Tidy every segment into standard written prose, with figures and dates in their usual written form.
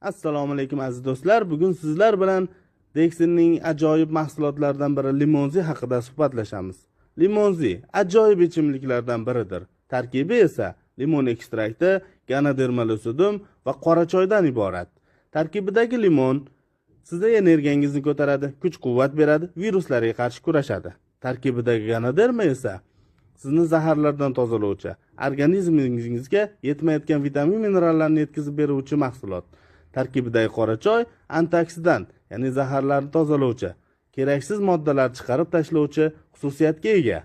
Assalomu alaykum, aziz do'stlar. Bugun sizlar bilan Dexinning ajoyib mahsulotlaridan biri limonzi haqida suhbatlashamiz. Limonzi ajoyib ichimliklardan biridir. Tarkibi esa limon ekstrakti, ganoderma lucidum va qora choydan iborat. Tarkibidagi limon sizni energiyangizni ko'taradi, kuch-quvvat beradi, viruslarga qarshi kurashadi. Tarkibidagi ganoderma esa sizni zaharlardan tozalovchi, organizmingizga yetmayotgan vitamin minerallarni yetkazib beruvchi mahsulot. Tarkibidagi qora choy antioksidant, ya'ni zaharlarni tozalovchi, keraksiz moddalarni chiqarib tashlovchi xususiyatga ega.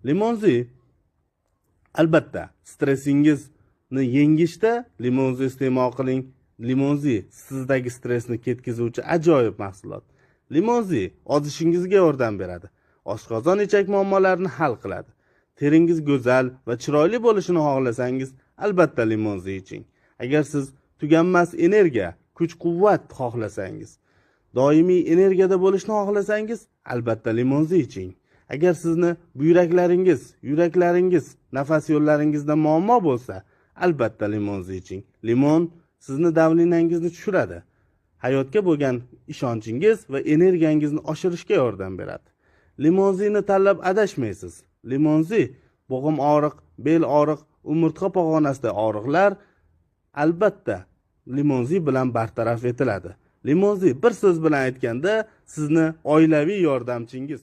Limonzi albatta stressingizni yengishda limonzi iste'mol qiling. Limonzi sizdagi stressni ketkazuvchi ajoyib mahsulot. Limonzi ozishingizga yordam beradi. Oshqozon ichak muammolarini hal qiladi. Teringiz go'zal va chiroyli bo'lishini xohlasangiz, albatta limonzi iching. Agar siz tuganmas energiya, kuch-quvvat xohlasangiz, doimiy energiyada bo'lishni xohlasangiz, albatta limonzi iching. Agar sizni buyraklaringiz, yuraklaringiz, nafas yo'llaringizda muammo bo'lsa, albatta limonzi iching. Limon sizni давление ngizni tushiradi. Hayotga bo'lgan ishonchingiz va energiyangizni oshirishga yordam beradi. Limonzini tanlab adashmaysiz. Limonzi bo'g'im og'riq, bel og'riq, umurtqa pog'onasida og'riqlar albatta limonzi bilan bartaraf etiladi. Limonzi bir so'z bilan aytganda sizni oilaviy yordamchingiz.